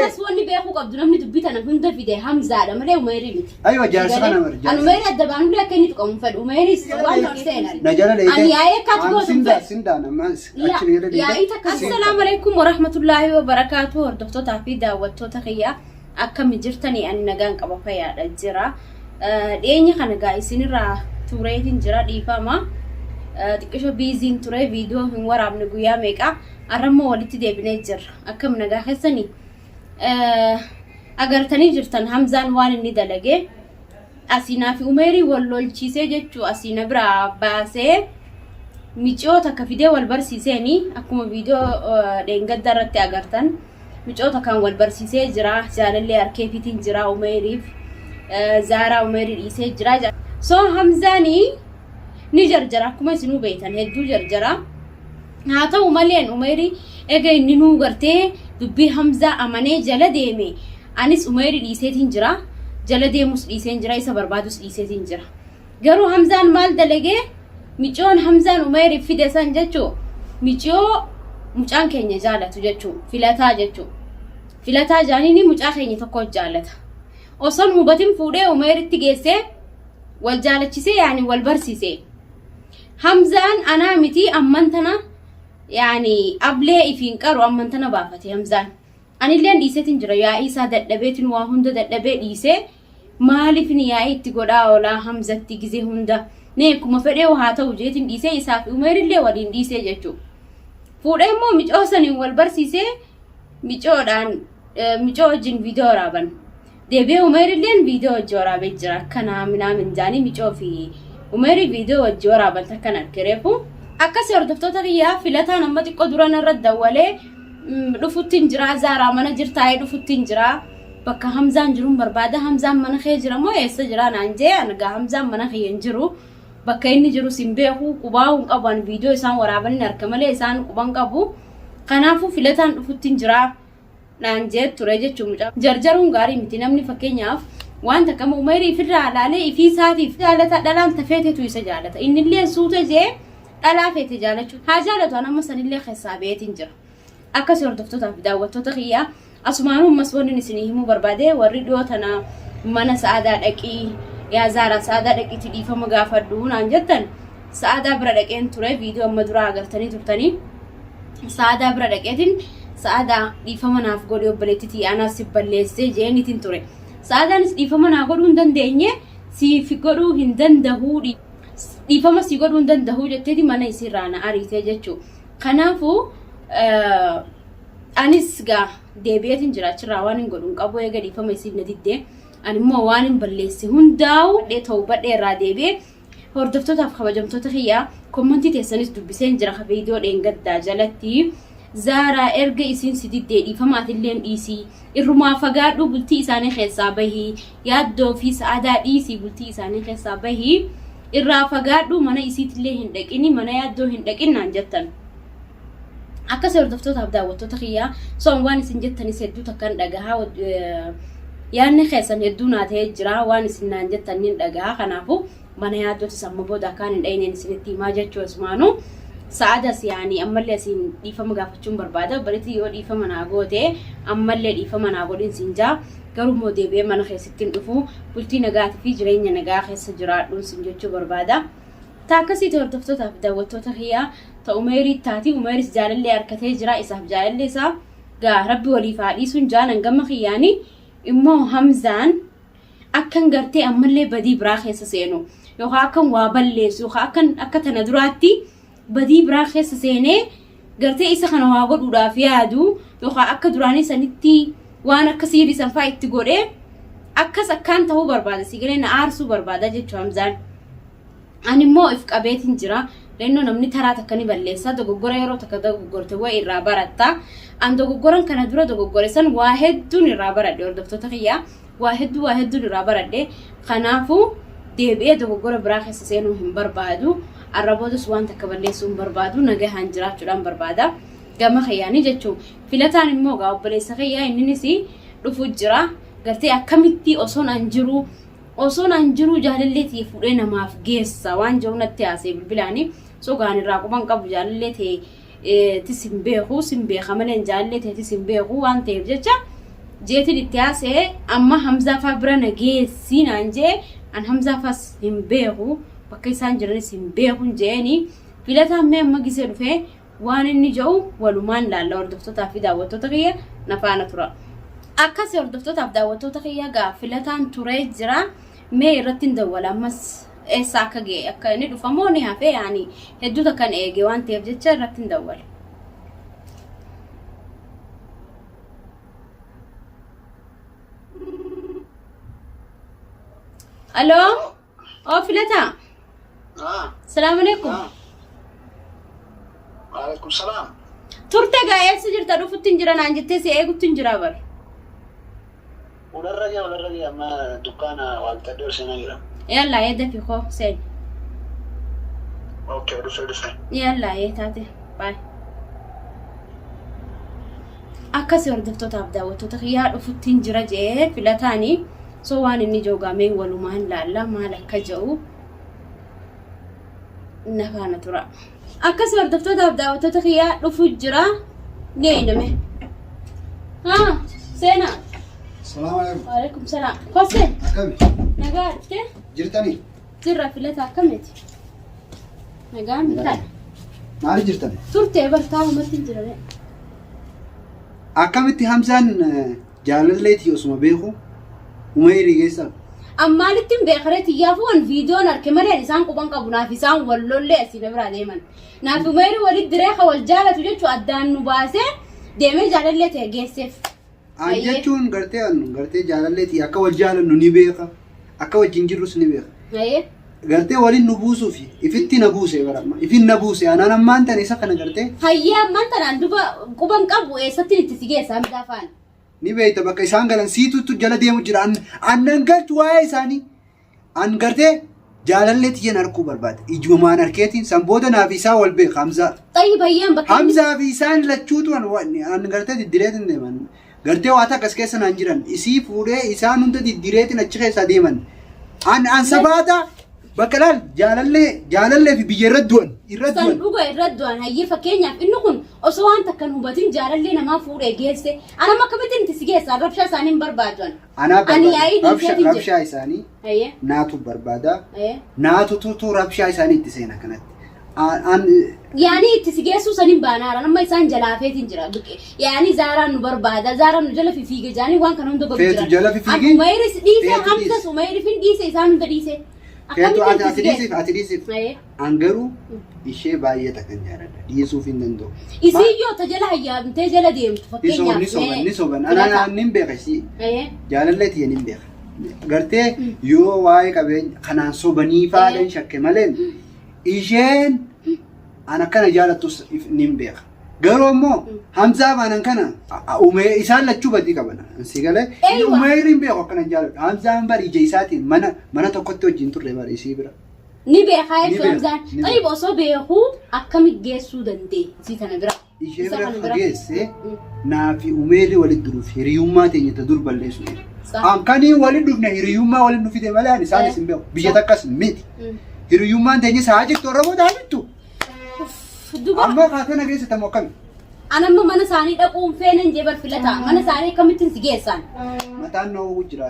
Ammas wanni beekuu qabdu namni dubbii tana hunda fide Hamzaadha malee Umeerii miti. Aywa jaarsa kana mara Ani jaarsa. Umeerii adda baanullee akka inni tuqamu hin fedhu. Umeeriis waan tokko seenan. Na jala dheeyte. Ani yaa'ee akka ati gootu hin Sindaa fedhu. sindaa nama achi na jala dheeyte. Yaa'ii takka. Assalaamu alaikum warahmatullaahi wabarakaatu hordoftootaa fi daawwattoota kiyya akkami jirtanii ani nagaan qaba fayyaadha jira. Dhiyeenya kana gaa isinirraa tureetiin jira dhiifama. Xiqqisho biiziin ture viidiyoo hin waraabne guyyaa meeqa arrammoo walitti deebinee jirra. Akkam nagaa keessanii agartanii jirtan Hamzaan waan inni dalage Asiinaa fi Umeerii wal lolchiisee jechuu Asiina biraa baasee miciyoo takka fidee wal barsiiseeni akkuma viidiyoo dheengadda irratti agartan miciyoo takkaan wal barsiisee jira jaalallee harkeefiitiin jira Umeeriif Zaaraa Umeerii dhiisee jira. So Hamzaanii ni jarjara akkuma isinuu beektan hedduu jarjara. Haa ta'u malee Umeeri ega inni nuu gartee dubbii Hamzaa amanee jala deeme anis Umeeri dhiiseetiin jira jala deemus dhiiseen jira isa barbaadus dhiiseetiin jira. Garuu Hamzaan maal dalagee micoon Hamzaan Umeeri fide san jechuu miciyoo mucaan keenya jaalatu jechuu filataa jechuu filataa jaaniini mucaa keenya tokko jaalata. Osoon hubatin fuudhee Umeeritti geessee wal jaalachisee yaani wal barsiise. Hamzaan anaa miti amman tana yaani ablee ifiin qaru amman tana baafate Hamzaan. Anilleen dhiiseetiin jira yaa'ii isaa dadhabeetiin waa hunda dadhabee dhiisee maaliif ni yaa'ii itti godhaa oolaa Hamzatti gizee hunda nee akkuma fedhee haa ta'u jeetiin dhiisee isaa fi Umeerillee waliin dhiisee jechuudha. Fuudhee immoo micoo saniin wal barsiisee micoodhaan micoo wajjin viidiyoo waraaban. Deebi'ee Umeerilleen viidiyoo wajji waraabee jira. Akkanaa minaamin jaanii micoo fi Umeerii viidiyoo wajji waraaban takkan arge reefu. Akkasii hordoftoota kiyyaa filataan amma xiqqoo dura narra dawwalee dhufutti hin jira. Zaaraa mana jirtaa'ee dhufutti hin jira. Bakka Hamzaan jiruun barbaada. Hamzaan mana kee jira moo eessa jira naan jee anigaa Hamzaan mana kiyya hin jiru. Bakka inni jirus hin beeku. Qubaa hin qabu. Ani viidiyoo isaan waraaban hin arga malee isaan quban qabu. Kanaafuu filataan dhufutti hin jira. Naan jee ture jechuun mucaa. Jarjaruun gaarii miti namni fakkeenyaaf waan takka amma umayrii ifirraa laalee ifii isaatiif jaalata dhalaan tafeetetu isa jaalata innillee suuta jee dhalaa feete jaalachuu haa jaalatu an amma sanillee keessaa beetiin jira. Akkasii hordoftootaa fi daawwattoota kiyyaa asumaanuu ammas wanni isinii himuu barbaade warri dhiyoo tana mana sa'aadaa dhaqii yaa zaaraa sa'aadaa dhaqiitii dhiifama gaafadhu naan jettan sa'aadaa bira dhaqeen ture viidiyoo amma duraa agartanii turtanii. Sa'aadaa bira dhaqeetiin sa'aadaa dhiifama naaf godhi obboleettii tiyya anaaf si balleessee jeenitiin ture. Sa'aadaanis dhiifama naa godhuu hin dandeenye siif godhuu hin dandahuu dhiifama si godhuu hin dandahuu jetteeti mana isiirraa na ariitee jechuu. Kanaafuu anis gaa deebi'eetiin jira achirraa waan hin godhu hin qabu eega dhiifama isiin na diddee ani immoo waan hin balleesse hundaa'u ta'u badhee irraa deebi'ee Hordoftootaaf kabajamtoota kiyya kommantii teessanis dubbiseen jira ka viidiyoo dheengaddaa jalatti Zaaraa erga isiin si diddee dhiifama atilleen dhiisii irrumaa fagaadhuu bultii isaanii keessaa bahii yaaddoo fi sa'aadaa dhiisii bultii isaanii keessaa bahii irraa fagaadhuu mana isiitillee hin dhaqini mana yaaddoo hin dhaqin naan jettan. Akkas hordoftootaaf daawwattoota kiyyaa son waan isin jettanis hedduu takkan dhagahaa yaadni keessan hedduu naa ta'ee jira waan isin naan jettan nin dhagahaa kanaafuu mana yaaddootis amma booda akkaan hin dhayineen isinitti himaa jechuu asumaanuu sa'adas yaani ammallee asiin dhiifama gaafachuun barbaada obboleetti yoo dhiifama naa goote ammallee dhiifama naa godhin siin jaa garuu immoo deebi'ee mana keessatti hin dhufu bultii nagaatii fi jireenya nagaa keessa jiraadhuun siin jechuu barbaada. Ta akkasiiti hordoftootaa fi daawwattoota kiyyaa ta Umeerii taati Umeeris jaalallee harkatee jira isaaf jaalallee isaa gaa rabbi waliif haa dhiisuun jaalan gama kiyyaani immoo Hamzaan akkan gartee ammallee badii biraa keessa seenu yookaan akkan waa balleessu yookaan akkan akka tana duraatti badii biraa keessa seenee gartee isa kana waa godhuudhaaf yaadu yookaan akka duraanii sanitti waan akka siirii san fa'aa itti godhee akkas akkaan ta'uu barbaada si galee na aarsuu barbaada jechuudha Hamzaan. Ani immoo if qabeetiin jira. Lennoo namni taraa takka ni balleessa. Dogoggora yeroo takka dogoggorte wayi irraa baratta. An dogoggoran kana dura dogoggore san waa hedduun irraa baradhe hordoftoota kiyyaa. Waa hedduu waa hedduun irraa baradhe. Kanaafuu deebi'ee dogoggora biraa keessa seenuu hin barbaadu. Arra boodas waan takka balleessuu hin barbaadu. Nagahaan jiraachuudhaan barbaada. Gama kiyyaanii jechuun. Filataan immoo gaa obboleessa kiyyaa inninis dhufu jira. Gartee akkamitti osoon an jiru Osoon an jiruu jaalallee tiyya fuudhee namaaf geessa waan jiru natti haasa'e bilbilaani. So gaan irraa quban qabu jaalallee tee tis hin beeku sin beeka malee jaalallee teetis hin beeku waan ta'eef jecha Jeetiin itti haasa'e amma Hamzaa faa bira na geessi naan jee an Hamzaa faas hin beeku bakka isaan jiranis hin beekun jeeni filataan mee amma gisee dhufee waan inni jedhu walumaan laalla hordoftootaa fi daawwattoota kiyya na faana tura. Akkas hordoftootaaf daawwattoota kiyya gaa filataan turee jira mee irratti hin dawwala ammas eessa akka ga'e akka inni dhufamoo ni hafe yaani hedduu takkan eege waan ta'eef jecha irratti hin dawwala. Aloo? Oo filataa? Salaamu alaikum. Waalaikum salaam. Turte gaa eessa jirta dhufutti hin jira naan jettee si eegutti hin jira bar. Walarra gee walarra gee amma dukkaana waaltadhee ol seenaa jira. Yallaa ee dafi koo seen. Okay, dhufe dhufe. Yallaa ee taate. Baay. Akkasi hordoftootaaf daawwattoota kiyyaa dhufutti hin jira jee filataani. So waan inni joogamee walumaan laalla maal akka jedhu na faana tura. Akkasi hordoftootaaf daawwattoota kiyyaa dhufu jira. Ni eenyame. Haa seenaa. Salaamu alaikum. Waalaikum salaam. Koseen Akkami? nagaa dhuftee Jirtanii? jirra filata akkamiti? Nagaa mitaa. Maali jirtan? Turtee bartaa uumatti hin jirane. Akkamitti Hamzaan jaalalleetii osuma beeku Umayrii geessaa? Ammaalitti hin beekaree tiyyaafuu an viidiyoon arke malee isaan quban qabu naaf isaan wal lollee asii na biraa deeman. Naaf Umayrii walit diree ka wal jaalatu jechuun addaan nu baasee deemee jaalallee ta'e geesseef. An jechuun gartee an gartee jaalalleetii akka wal jaalannu ni beeka. Akka wajjin jirrus ni beeka. Hayyee. Gartee waliin nu buusuufi ifitti na buuse bara amma. Ifin na buuse anaan ammaan tana isa kana gartee Hayyee ammaan tanaan duba quban qabu eessatti itti si geessa Hamzaa faana. ni beekta bakka isaan galan siitutu jala deemu jira. An annan galchu waa'ee isaanii. An gartee jaalallee tiyyan arkuu barbaada. Ijumaan arkeetiin san booda naaf isaa wal beeka Hamzaa. Xayyi bayyaan bakka inni Hamzaa fi isaan lachuutu an an gartee diddireetiin deeman. Gartee waa takka as keessa naan jiran. Isii fuudhee isaan hunda diddireetiin achi keessaa deeman. An an sabaata bakka laal jaalallee jaalallee fi biyya irra du'an irra san du'an. dhuga irra du'an hayyee fakkeenyaaf inni kun osoo waan takka hin hubatin jaalallee namaa fuudhee geesse anam akkamittiin itti si geessa rabshaa isaanii hin barbaadu an. Anaa Ani barbaada. yaa'ii Rabsha dhiiseetiin jira. rabshaa isaanii Hayyee naatu barbaada. hayyee. Naatu tutu rabshaa isaanii itti seena kanatti. An an Yaani itti si geessuu sanin baanaara nama isaan jalaa hafeetiin jira. Yaani Zaaraan nu barbaada Zaaraan nu jala fifiige jaanii waan kana hunda godhu Feetu jiran. jala fifiige? An Umayris dhiise Feetu Hamzas dhiise. Umayrifin dhiise isaan hunda dhiise. Feetu Akkamitti ati itti ati si dhiisiif geessu? ati dhiisiif. Hayyee. An garuu ishee baay'ee takkan jaaladha. Dhiisuuf hin danda'u. Isii yoo ta jala hayyaamtee jala deemtu Ni fakkeenyaaf. soban ni soban ni soban. filata. Anaan nin beeka isii. Hayyee. Jaalallee tiyya nin beeka. Gartee yoo waa'ee qabeenya kanaan sobanii faadhan shakke malee isheen an akkana jaalattus nin beeka. Garuu immoo Hamzaa baanan kana umee isaan lachuu badii qaban. Si galee Eeywa. Umeyri hin beeku akkana jaaladhu. Hamzaan bari ija isaatiin mana mana tokkotti wajjin turre bari isii bira. Ni beekaa Ni jechuun beeka, Hamzaan. ni beeka. Xayyib osoo beekuu akkami geessuu danda'e isii tana bira. Ishee Isa bira kana bira. fageesse naa fi Umeyri walitti duruuf hiriyummaa teenya ta dur balleessu. Sa. An kanii walitti dhufne hiriyummaa walitti nu fide malee ani isaanis hin beeku. Biyya takkas miti. Hiriyummaan teenya isaa jirtu Oromoo taa jirtu. Duba Amma kaatee na geessitamu akkami? an amma mana isaanii dhaquun feenan jee bar filataa. Mana isaanii akkamittiin si geessaan? Mataan na oowwu jira.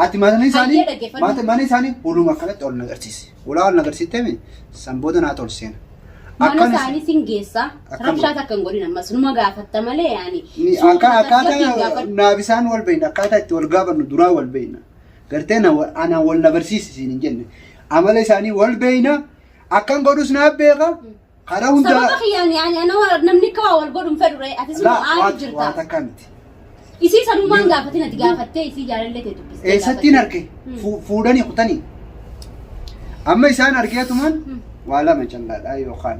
Ati mana isaanii Hayyee dhaggeeffadhu. mana isaanii huluma akkanatti ol na agarsiisi. Hulaa ol na agarsiiftee mi san booda naa tol seena. Mana Akkan isaanii sin geessa. Akkam Rabshaa takka hin godhin ammas numa gaafatta malee yaani. Ni Suuta akka tasgabbiin akkaataa gaafadhu. naaf isaan wal beekna akkaataa itti wal gaafannu duraa wal beekna. Gartee na ana wal na barsiisi siin hin jenne. Amala isaanii wal beekna akkan godhus naaf beeka karaa hundaa. Sababa kiyyaan yaani ana namni akka waa wal godhu hin fedhu ree atis Laa immoo aaru waa jirta. waa takka miti. Isii sanumaan gaafatin ati gaafattee isii jaalallee ta'e dubbistee Eessattiin gaafattee. arge fuudhanii kutanii. Amma isaan argeetumaan waa lama callaadha yookaan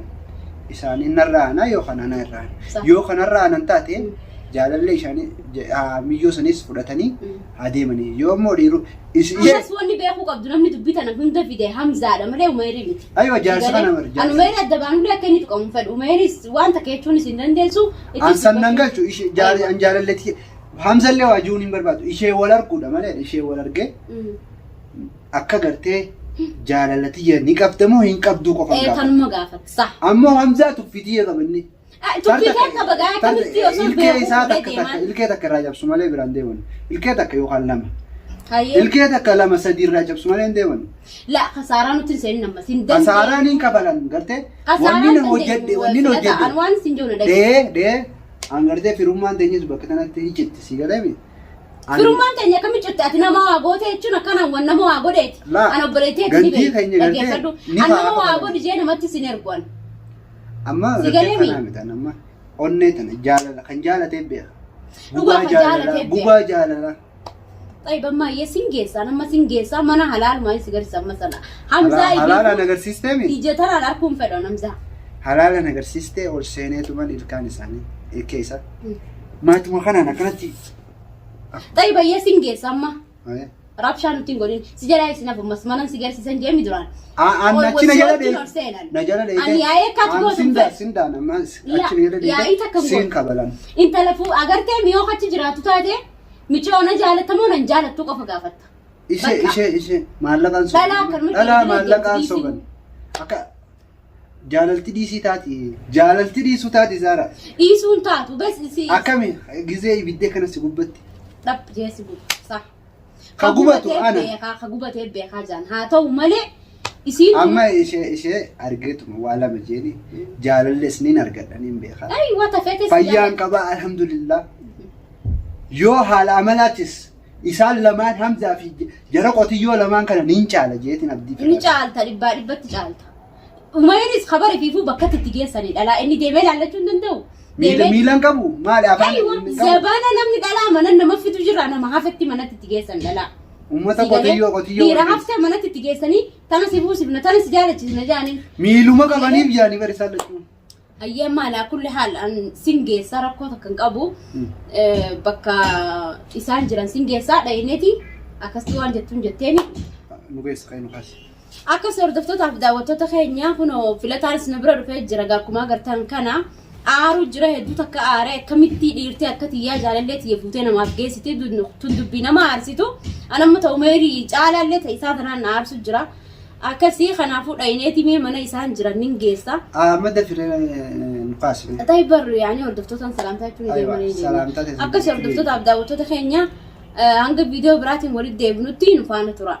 isaanii narra aanaa yookaan ana irra aana. Sa. Yoo kanarra aanan taate jaalallee isaanii miyyoo sanis fudhatanii haa deemanii. Yoo immoo dhiiru ishee Ammas wanni beekuu qabdu namni dubbii tana hunda fide Hamzaadha malee Umayrii miti. Aywa jaarsa kana mara An jaarsa. Umayrii adda baanullee akka inni tuqamu hin fedhu. Umayriis waan takka jechuunis hin dandeessu. An sannan galchu ishee an jaalalleetti Hamzallee waa jiruun hin barbaadu. Ishee wal arguudha malee ishee wal argee akka gartee jaalala tiyya ni qabda moo hin qabduu qofan Ee gaafata. tanuma gaafata. Sah. Ammoo Hamzaa tuffii tiyya qaba inni. Tuffii kee qaba gaa akkamitti osoo Ilkee beekuu isaa fuudhee takka takka deemaan. ilkee takka irraa cabsu malee biraan deeman. Ilkee takka yookaan lama. Hayyee. Ilkee takka lama sadii irraa cabsu malee hin deeman. La kasaaraa nutti hin seenin amma sin dandeenye. Kasaaraa niin kafalan gartee Kasaaraa wanni hin na hojjedhe dandeenyu wanni na filata an hojjedhe. waan sin jiru na dhaggeeffadhu. Dhee dhee an gartee firummaan teenyes bakka tanatti hin citti si galeemi. Firummaan teenya akkamitti citte ati nama waa goote jechuun akkanaan wan nama waa godheeti. Laa, An obboleettii ati ni gandii beekti. keenya gartee Dhaggeeffadhu. ni An nama fa'a waa qaban. godhi jee namatti sin ergu an. Amma Si gartee galeemi? kanaa miti an amma onnee tana jaalala kan jaalatee beeka. Dhugaa Gubaa kan jaalalaa jaalatee beeka. gubaa jaalalaa. Xayyib amma iyyee sin geessa amma sin geessa mana halaalumaan si garsiisa amma sana. Hamzaa Halaalaan iyyuu agarsiistee mi? ija tanaan arguun fedhan Hamzaa. Halaalaan agarsiistee ol seeneetuman ilkaan isaanii ilkee isaa. Maatuma kanaan akkanatti. Xayyib iyyee sin geessa amma. Rabshaa nutti hin godhin. Si jalaa isin hafu mas manan si garsiisan jeemi duraan. An Ol achi na jala wajjin dheete. ol seenan. Na jala dheete. Ani yaa'ee akka ati An gootu hin sindaa fedhu. sindaan amma La- achi na jala yaa'ii dheete. takka hin Siin gootu. kabalan. Intala fuu agartee miyoo achi jiraatu taate micoo na jaalattamoo nan jaalattu qofa gaafatta. Ishee Bakka. ishee ishee maallaqaan soban. Dhalaa akkanuma Dhalaa dhiirri maallaqaan deemtu soban. Akka jaalalti dhiisii taati. Jaalalti dhiisuu taati Zaara. Dhiisuun taatu bes si Akkami gizee ibiddee kana si gubbatti. dhab jeesi gubu. Sah. Ka gubatu gubatee ana. beekaa ka gubatee beekaa jaan haa ta'u malee isiin tun Amma ishee ishee argeetuma waa lama jeeni jaalalles niin argadha niin beekaa. ay wata feete si Fayyaan jaalladha. qabaa alhamdulillah. Yoo haala amalaatis isaan lamaan Hamzaa fi jara qotiyyoo lamaan kana niin caala jeetiin abdii Ni fedha. caalta dhibbaa dhibbatti caalta. Umayris kabari fiifuu bakkatti itti geessanii dhalaa inni deemee laallachuu hin danda'u. Miila Deemee miilan qabu maali afaan Aywa hin qabu. zabana namni dhalaa mana nama fidu jira nama hafetti manatti itti geessan dhalaa. Uummata Si galee qotiyyoo qotiyyoo dhiira wal geesse. haftee manatti itti geessanii tana si buusifna tana si jaalachisna jaaniin. Miiluma Si galee qabaniif jaanii bari isaan lachuu. ayyee amma alaa kulli haal an sin geessa rakkoo takka hin qabu bakka isaan jiran sin geessaa dhayineeti akkasitti waan jettuun jetteeni. Nu geessa kan nu kaasi. Akkas hordoftootaaf daawwattoota keenya kunoo filataanis na bira dhufee jira akkuma agartan kana aaru jira hedduu takka aaree akkamitti dhiirtee akka tiyyaa jaalallee tiyya fuutee namaaf geessite tun dubbii nama aarsitu anamma ta'u meerii caalaallee ta'e isaa tanaan na aarsu jira akkasii kanaafuu dhayineeti mee mana isaan jiran nin geessa. Amma dafiree nu kaasi. Ta'i barru yaani hordoftootaan salaamtaa jechuun Aywa, deemanii deema. salaamtaa teessan Akkas hordoftootaaf daawwattoota keenya hanga viidiyoo biraatiin walitti deebinutti nu faana tura.